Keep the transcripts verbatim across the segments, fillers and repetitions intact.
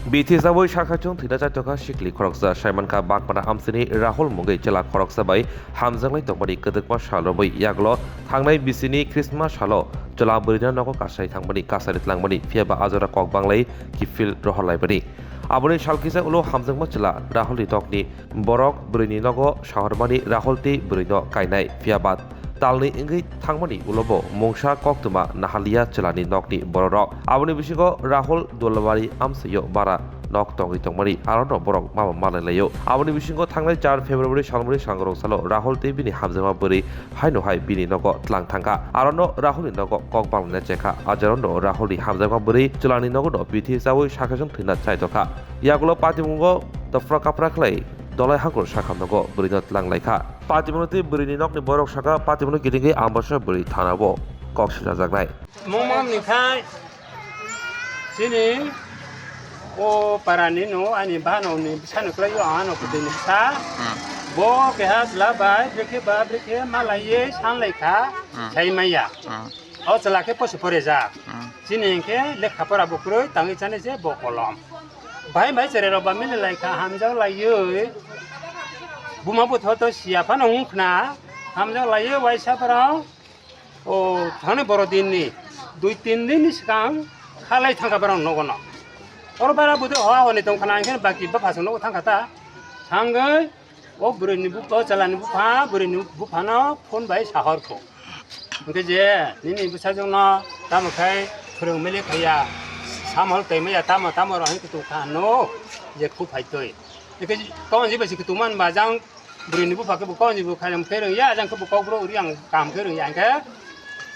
Bithi chawi sakha chwng thwina chaitokha sikli khoroksa, saimankha Bagmara amchini Rahul mungwi chwla khoroksa bai hamjaknai tongmani kwdwkma sal romwi yagulo thangnai bisini Christmas salo chwla bwrwino nogo kasai thangmani kasari tlangmani, phiyaba ajora kok banglai kiphil rohorlaimani. Aboni sal kisa ulo hamjakma chwla Rahulni nokni borok bwrwini nogo sahormani Rahul tei bwrwino kainai, phiyaba talni wngwi thangmani ulobo mungsa koktwma naharliya chwlani nokni bororok. Aboni bisingo Rahul Dulwari amsaiyo bara nok tongwi tongmani, arono borok mama malailaio. Aboni bisingo thangnai char February salmani sangrong salo Rahul tei bini hamjakma bwrwi haino hai bini nogo tlang thangkha. Arono Rahulni nogo kok banglaina chekha. Ajarono Rahulni hamjakma bwrwi chwlani nogono bithi chawi sakha chwng thwina chaitokha. Yagulo patimungo topra kapra khlai dolai hangkur sakha nogo bwrwino tlang laikha. Patimungo tei bwrwini nokni borok sakha, patimungo kitingwi ambasa bwrwi thanao kok silajaknai. Mungmam ni khai chini o parani no ani bano ni bwsano kwlai o ano kudini bwsa. Hmm. Bo keha chwla bai brekhe ba brekhe malaiye sanlai kha. Hmm. Khai maya. Hmm. O chwla khe posi pore jak. Hmm. Chini hinkhe lekha pora bo kwrwi tangwi chani je bo kolom. Bai bai cherai rok ba mili lai kha hamjak laiwi. Buma butho to siya phano wng khna hamjak laiwi waisa borok. O thani boro din ni dui tin din ni swkang khalai thangkha borok nogo no. Oro bara butho hoa honi tong khna hinkhe baki bwpha song nogo thangkha ta. Thangwi o bwrwi ni bupha, o chwla ni bupha, bwrwi ni bupha no phone bai sahor kho. Hinkhe je nini bwsajwk no tamo khai phwrwng mili khaiya, samol twi maya tamo tamo rok hinkhe tong kha no je khu phai twi. Hinkhe kok jiba se khe tongma hwnba jang bwrwi ni bupha khe bo kok jibo khai khe rwng ya, jang khe bo kok bro uri ang kaham khe rwng ya hinkhe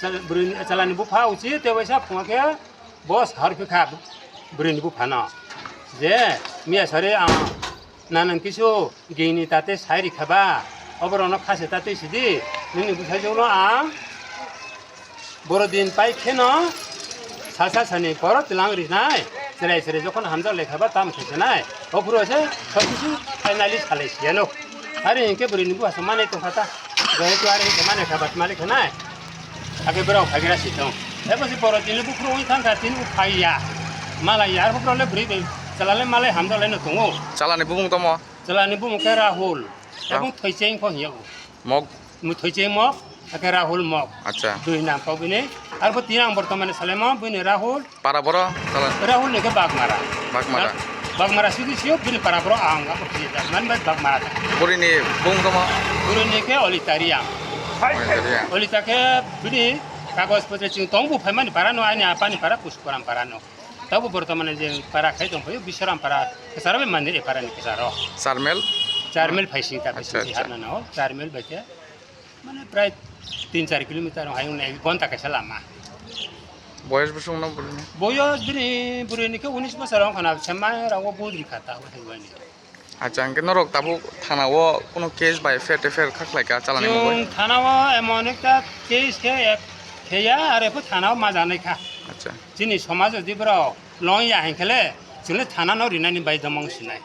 chwla-, bwrwi ni, chwla ni bupha uchi tei waisa phungo khe bo sahor phi kha bwrwi ni bupha no je miya sari ang nanan kisu gini tate sai rikha ba, oborok no khase ta twi sidi, nini bwsajwk no ang boro din pai kheno salsa sani borok twilang rinai, cherai cherai jokhon hamjak lekha ba tamo khe sinai, o phuru se sob kisu finally salai siyano. Hari hinkhe bwrwi ni bupha se manwi tongkha ta, jehetu ari hinkhe manwi kha ba malik khe nai. Ake borok phaigra si tong. Ebo si borok tini buphuru wng thang kha, tini buphai ya. Malai ya, arbo borok le bwrwi bai chwla le malai hamjak lai no tongo. Chwla ni bumung tamo? Chwla ni bumung khe Rahul. Rahul. Ebong Thoicheng pho hiya o. Mok? Mu Thoicheng Mok, ake Rahul Mok. Acha. Dui nam kok bini. Arbo tini ang bortomani salai mo, bini Rahul. Para boro, tala. Rahul ni khe Bagmara. Bagmara. Bagmara sidi sio bini para boro ang abo khe da. Man bai Bagmara da. Bwrwi ni bung tamo? Bwrwi ni khe Olita Riang. Olita Riang. Olita khe bini kagoj potre chwng tong bu phaimani para no, ani apani para Kusukoram para no. Tabo bortomani je para khai tong phaio Biswaram para, kesaro be mandir e para ni kesaro. Charmel? Charmel phaising ta. Acha, phaising acha. Hatna no, Charmel bai khe. Mane prai tin char kilometer hai wng ek ghonta kaisa lama. Boyos bwswk no bwrwini? Boyos bini bwrwini khe unis bosor wng khana, se mai rago budri kha ta wng thai wani. Acha, hwnkhe norok tabuk thana o kuno case bai F I R kha khlai kha chalani mungwi? Chwng thana o emon ekta case khe ek kheya, are pho thana o ma janai kha. Acha. Chini somaj o di borok long ya hinkhe le, chwngno thana no rinani bai domong sinai.